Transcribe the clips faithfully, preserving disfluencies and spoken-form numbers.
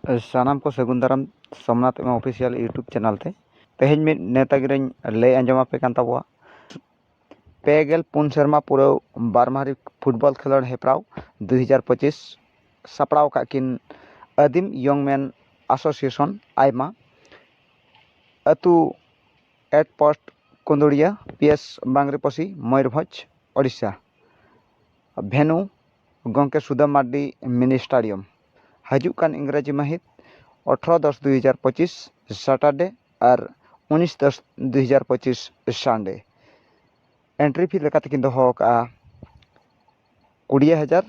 ᱥᱟᱱᱟᱢ ᱠᱚ ᱥᱟᱹᱜᱩᱱ ᱫᱟᱨᱟᱢ ᱥᱳᱢᱱᱟᱛᱷ ᱮᱢᱟ ᱚᱯᱷᱤᱥᱤᱭᱟᱞ YouTube ᱪᱮᱱᱮᱞ ᱛᱮ᱾ ᱛᱮᱦᱮᱧ ᱢᱤᱫ ᱱᱮᱣᱛᱟ ᱜᱤᱨᱟᱹᱧ ᱞᱟᱹᱭ ᱟᱸᱡᱚᱢ ᱟᱯᱮ ᱠᱟᱱ ᱛᱟᱵᱚᱣᱟ᱾ ᱯᱮ ᱜᱮᱞ ᱯᱩᱱ ᱥᱮᱨᱢᱟ ᱯᱩᱨᱟᱹᱣ ᱵᱟᱨᱢᱟᱨᱤ ᱯᱷᱩᱴᱵᱚᱞ ᱠᱷᱮᱞᱳᱰ ᱦᱮᱯᱨᱟᱣ ᱫᱩ ᱦᱟᱡᱟᱨ ᱯᱚᱸᱪᱤᱥ ᱥᱟᱯᱲᱟᱣ ᱟᱠᱟᱫ ᱠᱤᱱ ᱟᱹᱫᱤᱢ ᱤᱭᱚᱝ ᱢᱮᱱ ᱮᱥᱳᱥᱤᱭᱮᱥᱚᱱ ᱟᱭᱢᱟ, ᱟᱹᱛᱩ at post Kundurhia, P S Bangiriposi, Mayurbhanj, Odisha. ᱵᱷᱮᱱᱩ ᱜᱚᱢᱠᱮ ᱥᱩᱫᱟᱹᱢ ᱢᱟᱨᱰᱤ ᱢᱤᱱᱤ ᱥᱴᱮᱰᱤᱭᱟᱢ᱾ ᱦᱤᱡᱩᱜ ᱠᱟᱱ ᱤᱝᱨᱮᱡᱤ ᱢᱟᱹᱦᱤᱛ ᱟᱴᱷᱨᱚ ᱫᱚᱥ ᱫᱩ ᱦᱟᱡᱟᱨ ᱯᱚᱸᱪᱤᱥ ᱥᱟᱴᱟᱨᱰᱮ ᱟᱨ ᱩᱱᱤᱥ ᱫᱚᱥ ᱫᱩ ᱦᱟᱡᱟᱨ ᱯᱚᱸᱪᱤᱥ ᱥᱟᱱᱰᱮ᱾ ᱮᱱᱴᱨᱤ ᱯᱷᱤ ᱞᱮᱠᱟᱛᱮ ᱠᱤᱱ ᱫᱚᱦᱚ ᱟᱠᱟᱫᱼᱟ ᱠᱩᱲᱤ ᱦᱟᱡᱟᱨ᱾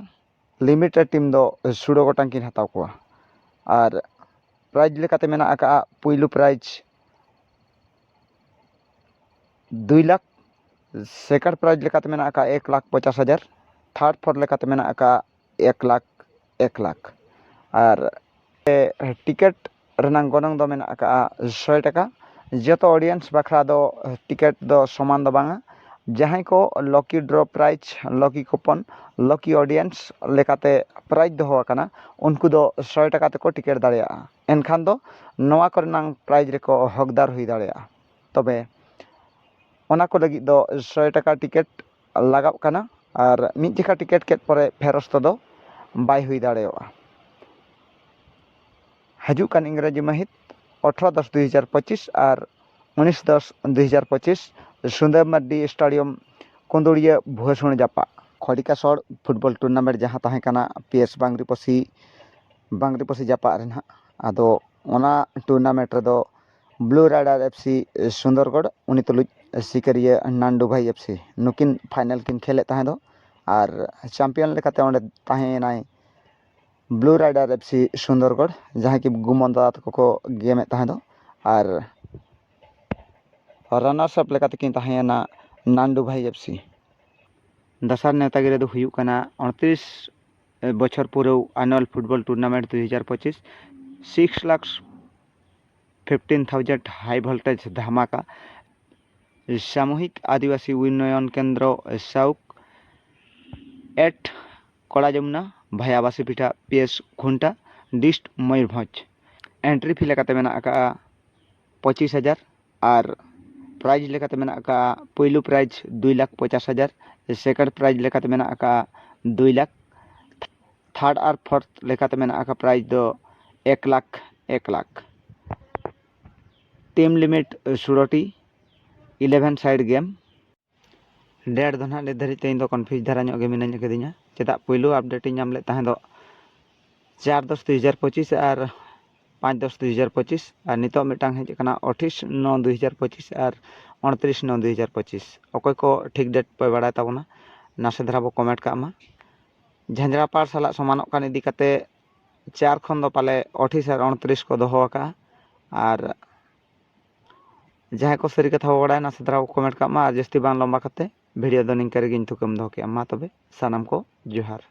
ᱞᱤᱢᱤᱴᱮᱰ ᱴᱤᱢ ᱫᱚ ᱥᱩᱲᱟᱹ ᱜᱚᱴᱟᱝ ᱠᱤᱱ ᱦᱟᱛᱟᱣ ᱠᱚᱣᱟ᱾ ᱟᱨ ᱯᱨᱟᱭᱤᱡᱽ ᱞᱮᱠᱟᱛᱮ ᱢᱮᱱᱟᱜ ᱟᱠᱟᱫᱼᱟ ᱯᱩᱭᱞᱩ ᱯᱨᱟᱭᱤᱡᱽ ᱫᱩᱭ ᱞᱟᱠᱷ, ᱥᱮᱠᱮᱱᱰ ᱯᱨᱟᱭᱤᱡᱽ ᱞᱮᱠᱟᱛᱮ ᱢᱮᱱᱟᱜ ᱟᱠᱟᱫᱼᱟ ᱮᱠ ᱞᱟᱠᱷ ᱯᱚᱪᱟᱥ ᱦᱟᱡᱟᱨ, ᱛᱷᱟᱨᱰ ᱯᱷᱳᱨ ᱞᱮᱠᱟᱛᱮ ᱢᱮᱱᱟᱜ ᱟᱠᱟᱫᱼᱟ ᱮᱠ ᱞᱟᱠᱷ, ᱮᱠ ᱞᱟᱠᱷ᱾ ᱟᱨ ᱴᱤᱠᱤᱴ ᱨᱮᱱᱟᱜ ᱜᱚᱱᱚᱝ ᱫᱚ ᱢᱮᱱᱟᱜ ᱟᱠᱟᱫᱼᱟ ᱥᱚᱭ ᱴᱟᱠᱟ᱾ ᱡᱚᱛᱚ ᱚᱰᱤᱭᱮᱱᱥ ᱵᱟᱠᱷᱨᱟ ᱫᱚ ᱴᱤᱠᱤᱴ ᱫᱚ ᱥᱚᱢᱟᱱ ᱫᱚ ᱵᱟᱝᱟ᱾ ᱡᱟᱦᱟᱸᱭ ᱠᱚ ᱞᱚᱠᱤ ᱰᱨᱚ ᱯᱨᱟᱭᱤᱡᱽ, ᱞᱚᱠᱤ ᱠᱩᱯᱚᱱ, ᱞᱚᱠᱤ ᱚᱰᱤᱭᱮᱱᱥ ᱞᱮᱠᱟᱛᱮ ᱯᱨᱟᱭᱤᱡᱽ ᱫᱚᱦᱚ ᱟᱠᱟᱱᱟ, ᱩᱱᱠᱩ ᱫᱚ ᱥᱚᱭ ᱴᱟᱠᱟ ᱛᱮᱠᱚ ᱴᱤᱠᱤᱴ ᱫᱟᱲᱮᱭᱟᱜᱼᱟ᱾ ᱮᱱᱠᱷᱟᱱ ᱫᱚ ᱱᱚᱣᱟ ᱠᱚᱨᱮᱱᱟᱜ ᱯᱨᱟᱭᱤᱡᱽ ᱨᱮᱠᱚ ᱦᱚᱠᱫᱟᱨ ᱦᱩᱭ ᱫᱟᱲᱮᱭᱟᱜᱼᱟ᱾ ᱛᱚᱵᱮ ᱚᱱᱟ ᱠᱚ ᱞᱟᱹᱜᱤᱫ ᱫᱚ ᱥᱚᱭ ᱴᱟᱠᱟ ᱴᱤᱠᱤᱴ ᱞᱟᱜᱟᱜ ᱠᱟᱱᱟ᱾ ᱟᱨ ᱢᱤᱫ ᱡᱚᱠᱷᱟ ᱴᱤᱠᱤᱴ ᱠᱮᱫ ᱯᱚᱨᱮ ᱯᱷᱮᱨᱚᱥᱛᱚ ᱫᱚ ᱵᱟᱭ ᱦᱩᱭ ᱫᱟᱲᱮᱭᱟᱜᱼᱟ᱾ ᱦᱤᱡᱩᱜ ᱠᱟᱱ ᱤᱝᱨᱮᱡᱤ ᱢᱟᱹᱦᱤᱛ ᱟᱴᱷᱨᱚ ᱫᱚᱥ ᱫᱩ ᱦᱟᱡᱟᱨ ᱯᱚᱸᱪᱤᱥ ᱟᱨ ᱩᱱᱤᱥ ᱫᱚᱥ ᱫᱩ ᱦᱟᱡᱟᱨ ᱯᱚᱸᱪᱤᱥ, ᱥᱩᱱᱫᱟᱹᱨ ᱢᱟᱨᱰᱤ ᱥᱴᱮᱰᱤᱭᱟᱢ, ᱠᱩᱸᱫᱩᱲᱤᱭᱟᱹ, ᱵᱷᱩᱣᱟᱹᱥᱩᱬ ᱡᱟᱯᱟᱜ᱾ ᱠᱷᱚᱲᱤᱠᱟᱥᱚᱲ ᱯᱷᱩᱴᱵᱚᱞ ᱴᱩᱨᱱᱟᱢᱮᱱᱴ ᱡᱟᱦᱟᱸ ᱛᱟᱦᱮᱸ ᱠᱟᱱᱟ ᱯᱤ ᱮᱥ ᱵᱟᱝᱨᱤᱯᱚᱥᱤ, ᱵᱟᱝᱨᱤᱯᱚᱥᱤ ᱡᱟᱯᱟᱜ ᱨᱮ ᱱᱟᱦᱟᱜ, ᱟᱫᱚ ᱚᱱᱟ ᱴᱩᱨᱱᱟᱢᱮᱱᱴ ᱨᱮᱫᱚ blue rider F C Sundargarh, ᱩᱱᱤ ᱛᱩᱞᱩᱡ ᱥᱤᱠᱟᱹᱨᱤᱭᱟᱹ ᱱᱟᱱᱰᱩ ᱵᱷᱟᱭ ᱮᱯᱷ ᱥᱤ, ᱱᱩᱠᱤᱱ ᱯᱷᱟᱭᱱᱮᱞ ᱠᱤᱱ ᱠᱷᱮᱞᱮᱫ ᱛᱟᱦᱮᱸ ᱫᱚ᱾ ᱟᱨ ᱪᱟᱢᱯᱤᱭᱟᱱ ᱞᱮᱠᱟᱛᱮ ᱚᱸᱰᱮ ᱛᱟᱦᱮᱸᱭᱮᱱᱟᱭ blue rider F C Sundargarh, ᱡᱟᱦᱟᱸᱭ ᱠᱤ ᱜᱩᱢᱚᱱ ᱫᱟᱫᱟ ᱛᱟᱠᱚ ᱠᱚ ᱜᱮᱢᱮᱫ ᱛᱟᱦᱮᱸ ᱫᱚ᱾ ᱟᱨ ᱨᱟᱱᱟᱨᱥ ᱟᱯ ᱞᱮᱠᱟᱛᱮ ᱠᱤᱱ ᱛᱟᱦᱮᱸᱭᱮᱱᱟ ᱱᱟᱱᱰᱩ ᱵᱷᱟᱭ ᱮᱯᱷ ᱥᱤ᱾ ᱫᱚᱥᱟᱨ ᱱᱮᱣᱛᱟ ᱜᱤᱨᱟᱹ ᱫᱚ ᱦᱩᱭᱩᱜ ᱠᱟᱱᱟ ᱩᱱᱛᱨᱤᱥ ᱵᱚᱪᱷᱚᱨ ᱯᱩᱨᱟᱹᱣ ᱟᱱᱩᱣᱟᱞ ᱯᱷᱩᱴᱵᱚᱞ ᱴᱩᱨᱱᱟᱢᱮᱱᱴ ᱫᱩ ᱦᱟᱡᱟᱨ ᱯᱚᱸᱪᱤᱥ, six lakh fifteen thousand high voltage ᱫᱷᱟᱢᱟᱠᱟ᱾ ᱥᱟᱢᱩᱦᱤᱠ ᱟᱹᱫᱤᱵᱟᱹᱥᱤ ᱩᱱᱱᱚᱭᱚᱱ ᱠᱮᱱᱫᱨᱚ ᱥᱟᱣᱩᱠ, at Kora Jamuna, via Basipitha, P S Khunta, dist Mayurbhanj. Entry fee ᱞᱮᱠᱟᱛᱮ ᱢᱮᱱᱟᱜ ᱟᱠᱟᱫᱼᱟ ᱯᱚᱸᱪᱤᱥ ᱦᱟᱡᱟᱨ ᱟᱨ ᱯᱨᱟᱭᱤᱡᱽ ᱞᱮᱠᱟᱛᱮ ᱢᱮᱱᱟᱜ ᱟᱠᱟᱫᱼᱟ ᱯᱩᱭᱞᱩ ᱯᱨᱟᱭᱤᱡᱽ ᱫᱩᱭ ᱞᱟᱠᱷ ᱯᱚᱪᱟᱥ ᱦᱟᱡᱟᱨ, ᱥᱮᱠᱮᱱᱰ ᱯᱨᱟᱭᱤᱡᱽ ᱞᱮᱠᱟᱛᱮ ᱢᱮᱱᱟᱜ ᱟᱠᱟᱫᱼᱟ ᱫᱩᱭ ᱞᱟᱠᱷ, ᱛᱷᱟᱨᱰ ᱟᱨ ᱯᱷᱳᱨᱛᱷ ᱞᱮᱠᱟᱛᱮ ᱢᱮᱱᱟᱜ ᱟᱠᱟᱫ ᱯᱨᱟᱭᱤᱡᱽ ᱫᱚ ᱮᱠ ᱞᱟᱠᱷ, ᱮᱠ lakh. Team limit ᱥᱳᱞᱳᱴᱤ, eleven side game. Date ᱫᱚ ᱱᱟᱦᱟᱜ ᱱᱤᱛ ᱫᱷᱟᱹᱨᱤᱡ ᱛᱮ ᱤᱧ ᱫᱚ ᱠᱚᱱᱯᱷᱤᱭᱩᱡᱽ ᱫᱷᱟᱨᱟ ᱧᱚᱜ ᱜᱮ ᱢᱤᱱᱟᱹᱧ ᱟᱠᱟᱫᱤᱧᱟ, ᱪᱮᱫᱟᱜ ᱯᱩᱭᱞᱩ ᱟᱯᱰᱮᱴ ᱤᱧ ᱧᱟᱢ ᱞᱮᱫ ᱛᱟᱦᱮᱸ ᱫᱚ ᱪᱟᱨ ᱫᱚᱥ ᱫᱩᱭ ᱦᱟᱡᱟᱨ ᱯᱚᱸᱪᱤᱥ ᱟᱨ ᱯᱟᱸᱪ ᱫᱚᱥ ᱫᱩᱭ ᱦᱟᱡᱟᱨ ᱯᱚᱸᱪᱤᱥ, ᱟᱨ ᱱᱤᱛᱚᱜ ᱢᱤᱫᱴᱟᱝ ᱦᱮᱡ ᱟᱠᱟᱱᱟ ᱟᱴᱷᱤᱥ ᱱᱚ ᱫᱩᱭ ᱦᱟᱡᱟᱨ ᱯᱚᱸᱪᱤᱥ ᱟᱨ ᱩᱱᱛᱨᱤᱥ ᱱᱚ ᱫᱩᱭ ᱦᱟᱡᱟᱨ ᱯᱚᱸᱪᱤᱥ᱾ ᱚᱠᱚᱭ ᱠᱚ ᱴᱷᱤᱠ ᱰᱮᱴ ᱯᱮ ᱵᱟᱲᱟᱭ ᱛᱟᱵᱚᱱᱟ, ᱱᱟᱥᱮ ᱫᱷᱟᱨᱟ ᱵᱚ ᱠᱚᱢᱮᱱᱴ ᱠᱟᱜ ᱢᱟ᱾ ᱡᱷᱟᱸᱡᱽᱨᱟ ᱯᱟᱲ ᱥᱟᱞᱟᱜ ᱥᱚᱢᱟᱱᱚᱜ ᱠᱟᱱ ᱤᱫᱤ ᱠᱟᱛᱮ ᱪᱟᱨ ᱠᱷᱚᱱ ᱫᱚ ᱯᱟᱞᱮ ᱟᱴᱷᱤᱥ ᱟᱨ ᱩᱱᱛᱨᱤᱥ ᱠᱚ ᱫᱚᱦᱚ ᱟᱠᱟᱫᱼᱟ᱾ ᱟᱨ ᱡᱟᱦᱟᱸᱭ ᱠᱚ ᱥᱟᱹᱨᱤ ᱠᱟᱛᱷᱟ ᱵᱚ ᱵᱟᱲᱟᱭᱟ, ᱱᱟᱥᱮ ᱫᱷᱟᱨᱟ ᱠᱚ ᱠᱚᱢᱮᱱᱴ ᱠᱟᱜ ᱢᱟ᱾ ᱟᱨ ᱡᱟᱹᱥᱛᱤ ᱵᱟᱝ ᱞᱚᱢᱵᱟ ᱠᱟᱛᱮ ᱵᱷᱤᱰᱤᱭᱳ ᱫᱚ ᱱᱤᱝᱠᱟ ᱨᱮᱜᱮᱧ ᱛᱷᱩᱠᱟᱹᱢ ᱫᱚᱦᱚ ᱠᱮᱜᱼᱟ᱾ ᱢᱟ ᱛᱚᱵᱮ ᱥᱟᱱᱟᱢ ᱠᱚ ᱡᱚᱦᱟᱨ᱾